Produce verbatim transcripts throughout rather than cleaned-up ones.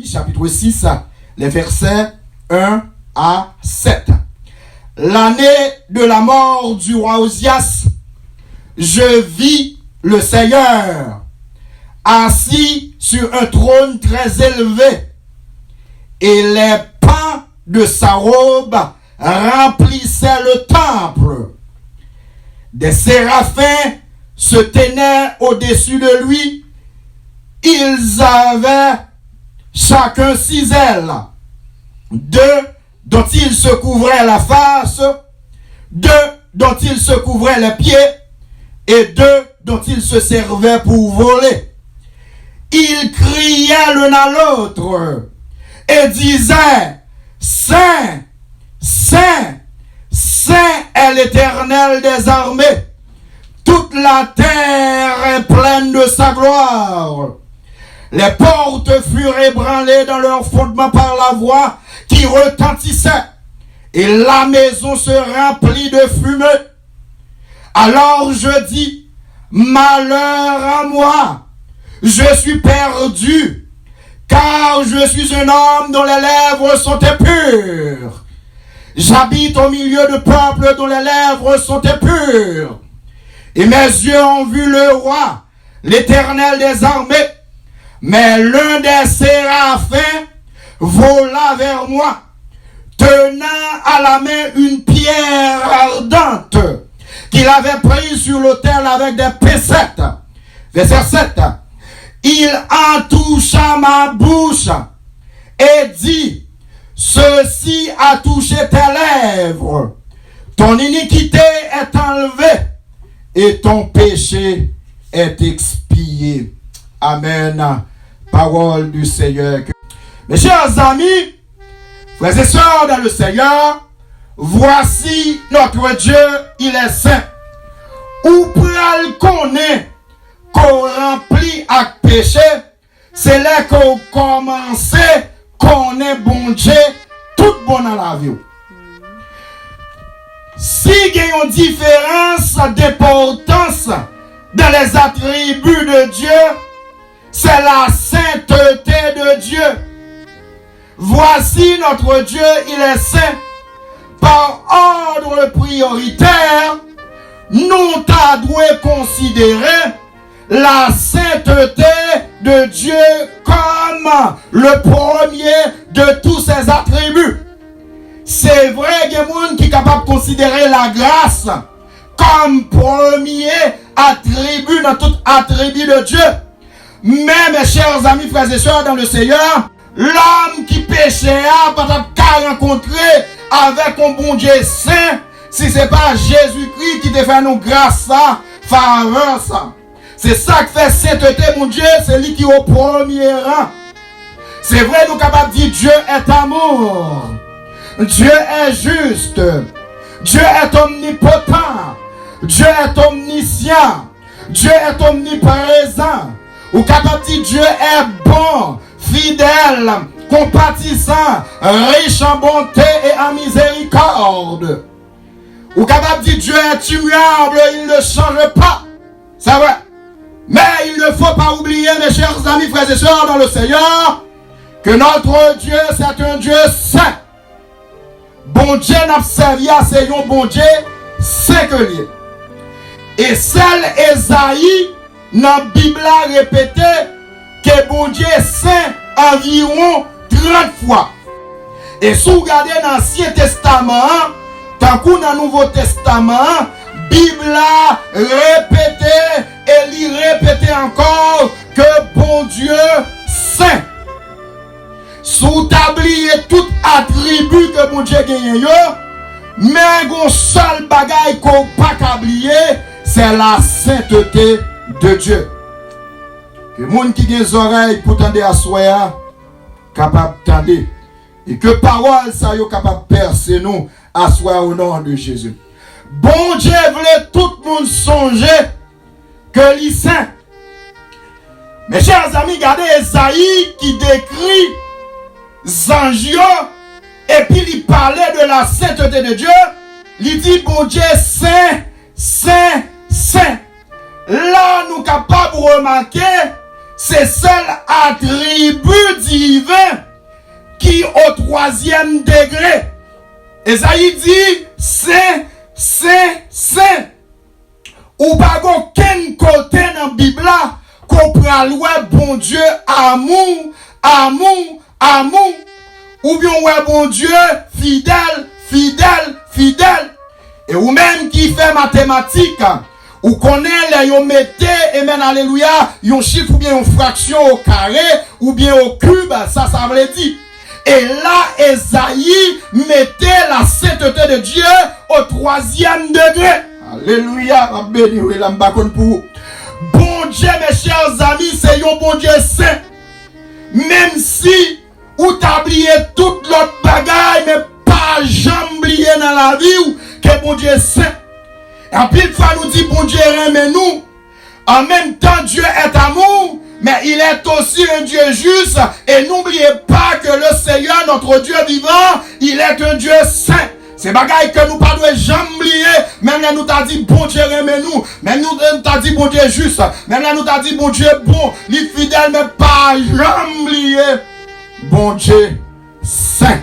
Chapitre six, les versets un à sept. L'année de la mort du roi Ozias, je vis le Seigneur assis sur un trône très élevé, et les pans de sa robe remplissaient le temple. Des séraphins se tenaient au-dessus de lui. Ils avaient chacun six ailes, deux dont ils se couvraient la face, deux dont ils se couvraient les pieds, et deux dont ils se servaient pour voler. Ils criaient l'un à l'autre et disaient : « Saint, saint, saint est l'Éternel des armées. Toute la terre est pleine de sa gloire. » Les portes furent ébranlées dans leur fondement par la voix qui retentissait, et la maison se remplit de fumée. Alors je dis : « Malheur à moi, je suis perdu, car je suis un homme dont les lèvres sont impures. J'habite au milieu de peuples dont les lèvres sont impures. Et mes yeux ont vu le roi, l'Éternel des armées. » Mais l'un des séraphins vola vers moi, tenant à la main une pierre ardente qu'il avait prise sur l'autel avec des pincettes. Verset sept. Il en toucha ma bouche et dit : « Ceci a touché tes lèvres. Ton iniquité est enlevée et ton péché est expié. » Amen. Parole du Seigneur. Mes chers amis, frères et sœurs dans le Seigneur, voici notre Dieu, il est saint. Ou pral konnen ke w ranpli ak peche, se lè ke w kòmanse konnen Bondye tout bon nan lavi w. Si gen yon diferans d'importance dans les attributs de Dieu, c'est la sainteté de Dieu. Voici notre Dieu, il est saint. Par ordre prioritaire, nou ta dwe konsidere la sainteté de Dieu comme le premier de tous ses attributs. Se vre, gen moun ki kapab konsidere lagras kòm premye atribi nan tout atribi de Dye. Men, mes chers amis, frères et sœurs dans le Seigneur, lòm ki peche a pa t ap ka rankontre avèk yon Bondye sen si se pa Jezikri ki te fè nou gras sa, favè sa. Se sa k fè sentete Bondye, se li ki o premye ran. Se vre, nou kapab di, Dieu est amour, Dieu est juste, Dieu est omnipotent, Dieu est omniscient, Dieu est omniprésent. Ou kapab di, Dieu est bon, fidèle, compatissant, riche en bonté et en miséricorde. Ou kapab di, Dieu est immuable, il ne change pas. C'est vrai. Mais il ne faut pas oublier, mes chers amis, frères et sœurs dans le Seigneur, que notre Dieu, c'est un Dieu saint. Bondye n ap sèvi a se yon Bondye sen ke l ye. E sèl Ezayi nan Bib la repete ke Bondye sen anviwon trant fwa. E si w gade nan Ansyen Testaman an, tankou nan Nouvo Testaman an, Bib la repete e li repete ankò ke Bondye sen. Si w ta bliye tout atribi ke Bondye genyen yo, men gon sèl bagay ke w pa ka bliye, c'est la sainteté de Dieu. Ke moun ki gen zòrèy pou tande aswè a kapab tande. E ke pawòl sa yo kapab pèse nou aswè a, au nom de Jésus. Bondye vle tout moun sonje ke li sen. Mes chers amis, gade Ezayi ki dekri zanj yo, epi li pale de la sainteté de Dieu, li di Bondye sen, sen, sen. La, nou kapab remake Se sèl atribi diven ki o twazyèm degre. Ezayi di, sen, sen, sen. Ou pa gen okenn kote nan Bib la ke w pral wè Bondye amou, amou, amou. Oubyen w wè Bondye fidèl, fidèl, fidèl. E ou menm ki fè matematik, ou konnen lè yo mete, amen, alelouya, yon chif oubyen yon fraksyon o kare oubyen o kib, sa sa vle di. E la, Ezayi mete la sainteté de Dieu au troisième degré. Alelouya, m ap beni wi la, m pa konn pou ou. Bondye, mes chers amis, se yon Bondye sen. Menm si ou ta bliye tout lòt bagay, men pa janm bliye nan lavi w ke Bondye sen. Anpil fwa nou di Bondye renmen nou. En même temps, Dieu est amour, mais il est aussi un Dieu juste. Et n'oubliez pas que le Seigneur, notre Dieu vivant, il est un Dieu saint. Se bagay ke nou pa dwe janm bliye, menm lè nou ta di Bondye renmen nou, menm nou, nou ta di Bondye jis, menm lè nou ta di Bondye bon, li fidèl, men pa janm bliye Bondye sen.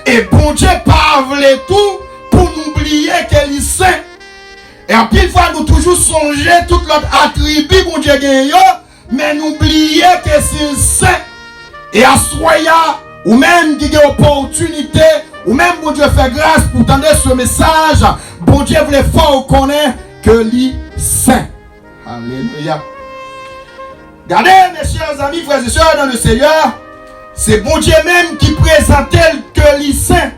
E Bondye pa vle tou pou nou bliye ke li sen. E anpil fwa nou toujou sonje tout lòt atribi Bondye genyen yo, men nou bliye ke si l sen. E aswè a, ou menm ki gen opòtinite, ou menm Bondye fè gras pou tande se mesaj, Bondye vle fè w konnen ke li sen. Alelouya. Gade, mes chers amis, frères et sœurs dans le Seigneur, se Bondye menm ki prezante l ke li sen.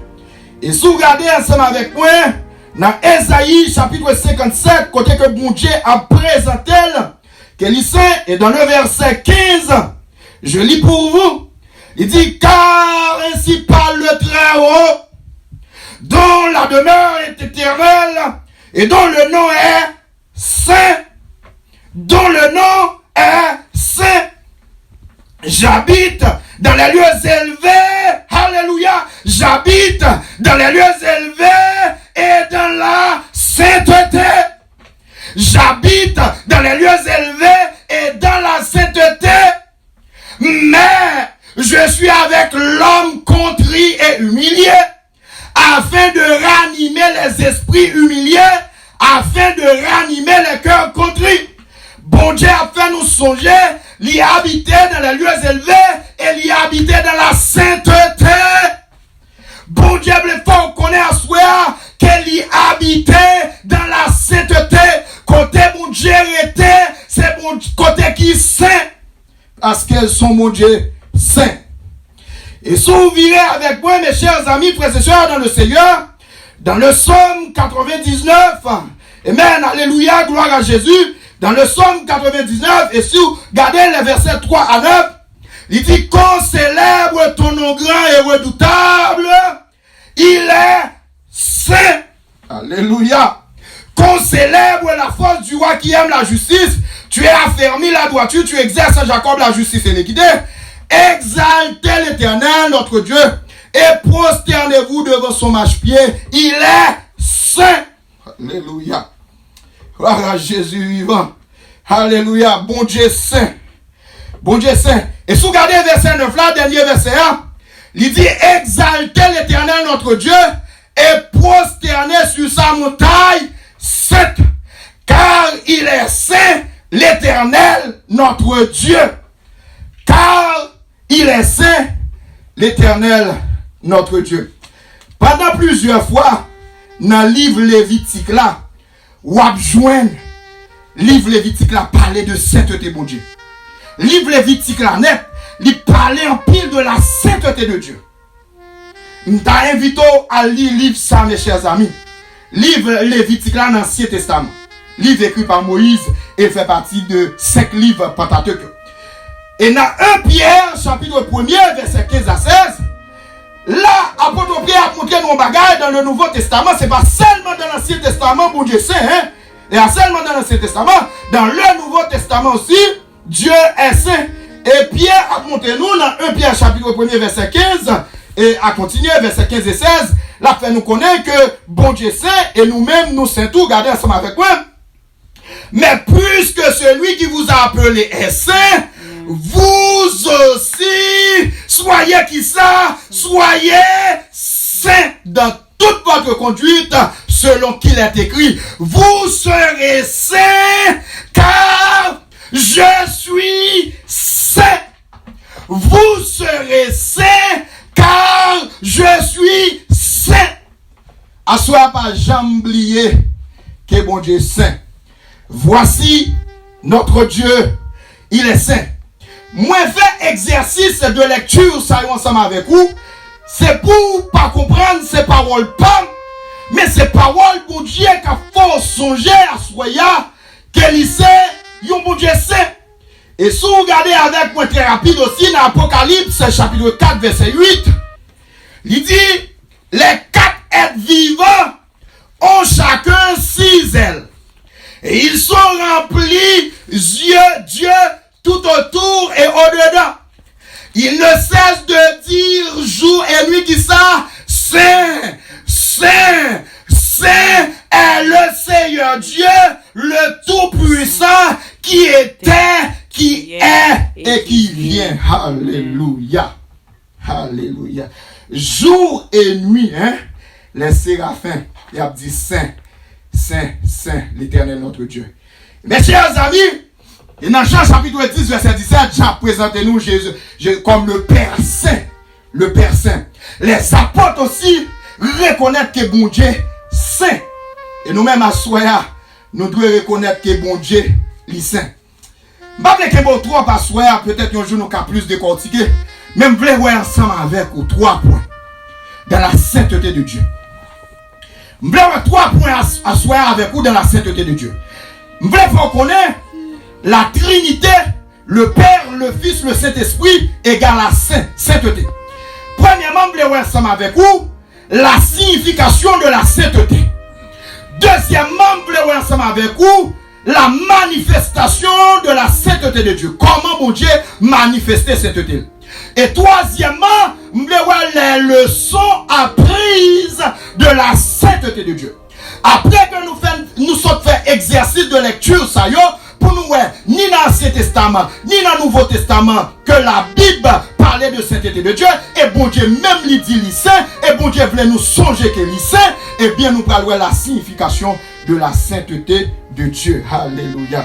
E si w gade ansanm avèk mwen, nan Ezayi chapit senkannsèt, kote ke Bondye ap prezante l ke li sen, e dans le verset quinze, je lis pour vous, li di, car ainsi parle le Très-Haut, dont la demeure est éternelle et dont le nom est saint, dont le nom est saint. J'habite dans les lieux élevés. Alléluia. J'habite dans les lieux élevés et dans la sainteté. J'habite dans les lieux élevés et dans la sainteté. Mais je suis avec l'homme contrit et humilié, afin de ranimer les esprits humiliés, afin de ranimer les cœurs contrits. Bondye ap fè nou sonje, li abite dans les lieux élevés et li abite dans la sainteté. Bondye vle fè w konnen aswè a ke li abite dans la sainteté. Kote Bondye rete, se Bondye, kote ki sen. Paske l se yon Bondye sen. E si w vire avèk mwen, mes chers amis, frères et sœurs dans le Seigneur, dans le psaume quatre-vingt-dix-neuf, amen, alléluia, gloire à Jésus, dans le psaume quatre-vingt-dix-neuf, e si w gade le verset trois à neuf, li di, qu'on célèbre ton nom grand et redoutable, il est saint. Alléluia. Qu'on célèbre la force du roi qui aime la justice. Tu es affermi la droiture, tu exerces à Jacob la justice et l'équité. Exaltez l'Éternel, notre Dieu, et prosternez-vous devant son marchepied. Il est saint. Alléluia. Gloire à Jésus vivant. Alléluia. Bondye sen. Bondye sen. E si w gade vèsè nèf la, dènye vèsè a, li di, exaltez l'Éternel notre Dieu et prosternez sur sa montagne sainte, car il est saint, l'Éternel notre Dieu. Car il est saint, l'Éternel notre Dieu. Pandan plizyè fwa nan liv Levitik la, w ap jwenn liv Levitik la pale de sentete Bondye. Liv Levitik la nèt, li pale anpil de la sainteté de Dieu. M ta envite w al li liv sa, mes chers amis. Liv Levitik la nan Ansyen Testaman. Liv ekri pa Moyiz e fè pati de senk liv Pantatèk yo. E nan en Pyè, chapit premye, vèsè kenz a sèz, la, apot Pyè ap montre nou yon bagay dan le Nouvo Testaman, se pa sèlman dan Lansyen Testaman Bondye sen, en. E pa sèlman dan Lansyen Testaman, dan le Nouvo Testaman osi, Dieu est saint. E Pyè ap montre nou nan en Pyè chapit premye vèsè kenz e a kontinye, vèsè kenz e sèz, l ap fè nou konnen ke Bondye sen e nou menm nou sen tou. Gade ansanm avèk mwen. Mais puisque celui qui vous a appelé est saint, vous aussi, soyez qui ça? Soyez saints dans toute votre conduite, selon qu'il est écrit, vous serez saints, car je suis saint. Vous serez saints, car je suis saint. Aswè a, pa janm bliye ke Bondye sen. Voici notre Dieu, il est saint. Mwen fè egzèsis de lèkti sa yo ansanm avèk ou. Se pou w pa konprann se pawòl pa m, men se pawòl Bondye k ap fè w sonje aswè a ke li se yon Bondye sen. E si w gade avèk mwen trè rapid osi nan Apokalips chapit kat vèsè uit, li di, les quatre êtres vivants ont chacun six ailes. Et ils sont remplis yeux, d'yeux tout autour et au-dedans. Ils ne cessent de dire jour et nuit, qui ça? Saint, saint, saint est le Seigneur Dieu, le Tout-Puissant, qui était, qui est et qui vient. Alelouya. Alelouya. Jou e nwi, hein, les séraphins, y ap di, saint, saint, saint, l'Éternel notre Dieu. Mes chers amis, e nan Jan chapit dis vèsè disèt, Jan ap prezante nou Jezi, Je- comme le Père Saint. Le Père Saint. Les apôtres aussi reconnaissent que Bondye sen. E nou menm aswè a, nou dwe rekonèt ke Bondye li sen. M pa vle kenbe w twòp aswè a, petèt yon jou nou ka plis dekòtike, men m vle wè ansanm avèk ou twa pwen dans la sainteté de Dieu. M vle wè twa pwen as- aswè a avèk ou dans la sainteté de Dieu. M vle fè w konnen la Trinité, le Père, le Fils, le Saint-Esprit égal à saint, sainteté. Premyèman, m vle wè ansanm avèk ou la signification de la sainteté. Dezyèmman, m vle wè ansanm avèk ou la manifestation de la sainteté de Dieu. Kòman Bondye manifeste sentete l. E twazyèmman, m vle wè les leçons apprises de la sainteté de Dieu. Apre ke nou fè, nou sot fè egzèsis de lèkti sa yo, pou nou wè, ni nan Ansyen Testaman, ni nan Nouvo Testaman, ke Labib pale de sainteté de Dieu, e Bondye menm li di li sen, e Bondye vle nou sonje ke li sen, ebyen nou pral wè la signification de la sainteté de Dieu. Alelouya.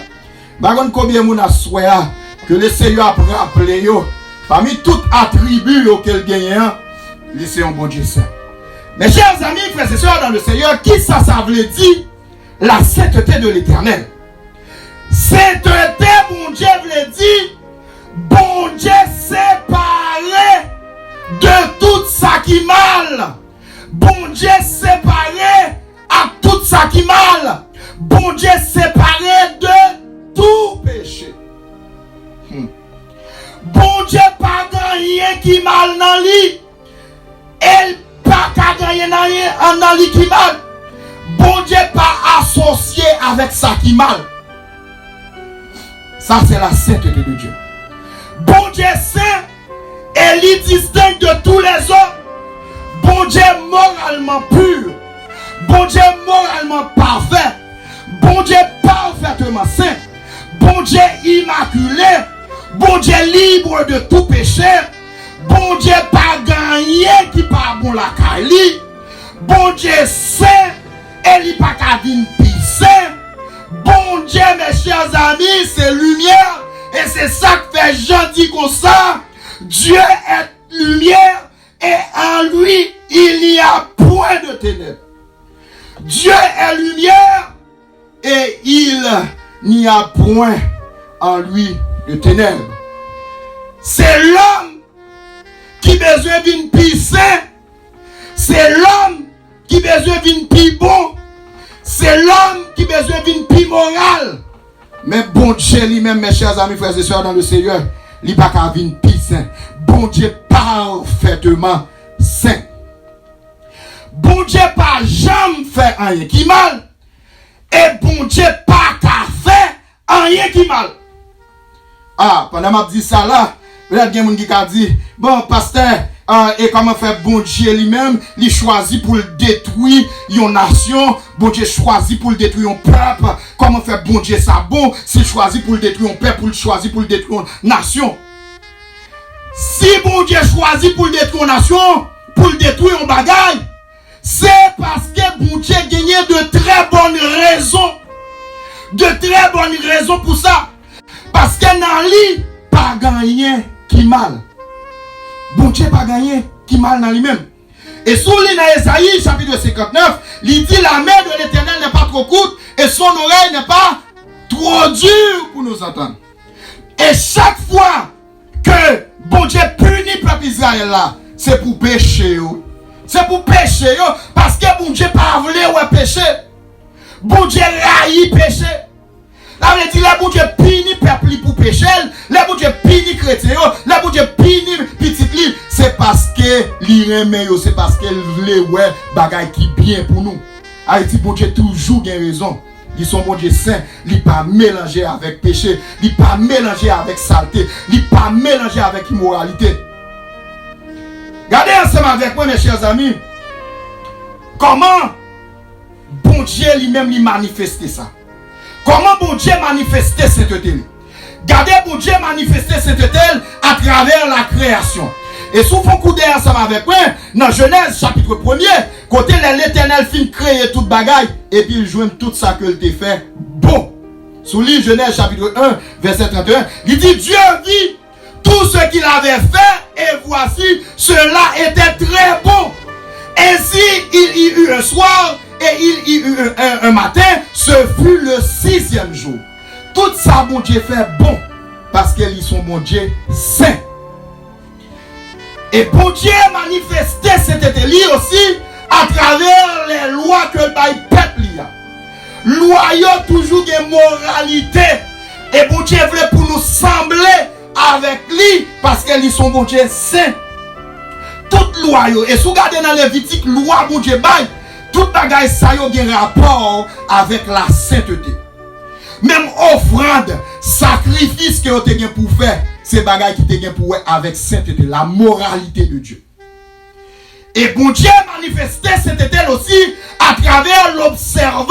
M pa konn konbyen moun aswè a ke Lesenyè ap raple yo, pami tout atribi yo ke l genyen an, li se yon Bondye sen. Mes chers amis, frères et sœurs dans le Seigneur, kisa sa vle di la sainteté de l'Éternel? Sentete Bondye vle di Bondye separe de tout sa ki mal. Bondye separe ak tout sa ki mal. Bondye separe de tou peche. Hmm. Bondye pa gen anyen ki mal nan li. E l pa ka gen anyen nan li ki mal. Bondye pa asosye avèk sa ki mal. Ça, c'est la sainteté de Dieu. Bondye sen e li disteng de tous les hommes. Bondye moralman pur. Bondye moralman pafè. Bondye parfaitement saint. Bondye imakile. Bondye libre de tout péché. Bondye pa gen anyen ki pa bon lakay li. Bondye sen e li pa ka vin pi sen. Bondye, mes chers amis, se limyè. E se sa k fè Jan di konsa, Dieu est lumière et en lui il n'y a point de ténèbres. Dieu est lumière et il n'y a point en lui de ténèbres. Se lòm ki bezwen vin pi sen. Se lòm ki bezwen vin pi bon. Se lòm ki bezwen vin pi moral. Men Bondye li menm, mes chers amis, frères et sœurs dans le Seigneur, li pa ka vin pi sen. Bondye parfaitement saint. Bondye pa janm fè anyen ki mal. E Bondye pa ka fè anyen ki mal. A, pandan m ap di sa la, petèt gen moun ki ka di, bon, pastè, Ah, e kòman fè Bondye li menm, li chwazi pou l detwi yon nasyon? Bondye chwazi pou l detwi yon pèp. Kòman fè Bondye sa bon, si l chwazi pou l detwi yon pèp, pou l chwazi pou l detwi yon nasyon? Si Bondye chwazi pou l detwi yon nasyon, pou l detwi yon bagay, se paske Bondye genyen de trè bòn rezon. De trè bòn rezon pou sa. Paske nan li, pa gen anyen ki mal. Bondye pa gen anyen ki mal nan li menm. E si w li nan Ezayi, chapitre cinquante-neuf, li di, la main de l'Éternel n'est pas trop courte et son oreille n'est pas trop dure pour nous entendre. E chak fwa ke Bondye pini pèp Izrayèl la, se pou peche yo. Se pou peche yo, paske Bondye pa vle wè peche. Bondye rayi peche. Sa vle di, lè Bondye pini pèp li pou peche l, lè Bondye pini kretyen yo, lè Bondye pini pitit li, se paske li renmen yo, se paske l vle wè bagay ki byen pou nou. Sa vle di, Bondye toujou gen rezon. Li se yon Bondye sen, li pa melanje avèk peche, li pa melanje avèk salte, li pa melanje avèk imoralite. Gade ansanm avèk mwen, mes chers amis, kòman Bondye li menm li manifeste sa. Kòman Bondye manifeste sentete li? Gade Bondye manifeste sentete l atravè lakreyasyon. E si w fè yon koudèy ansanm avèk mwen, nan Jenèz chapitre premye, kote lè Letènèl fin kreye tout bagay, epi l jwenn tout sa ke l te fè bon. Si w li Jenèz chapitre un, vèsè trannteyen, li di, Dieu vit tout ce qu'il avait fait, et voici, cela était très bon. Ainsi, il y eut un soir, et il y eut un, un, un matin, ce fut le sixième jour. Tout sa Bondye fè bon, paske li se yon Bondye sen. E Bondye manifeste sentete li osi atravè lè lwa ke l bay pèp li a. Lwa yo toujou gen moralite. E Bondye vle pou nou sanble avèk li, paske li se yon Bondye sen. Tout lwa yo, e si w gade nan Levitik, lwa Bondye bay, tout bagay sa yo gen rapò avèk lasentete. Menm ofrann, sakrifis ke yo te gen pou fè, se bagay ki te gen pou wè avèk sentete, la moralité de Dieu. E Bondye manifeste sentete l osi atravè lobsèvasyon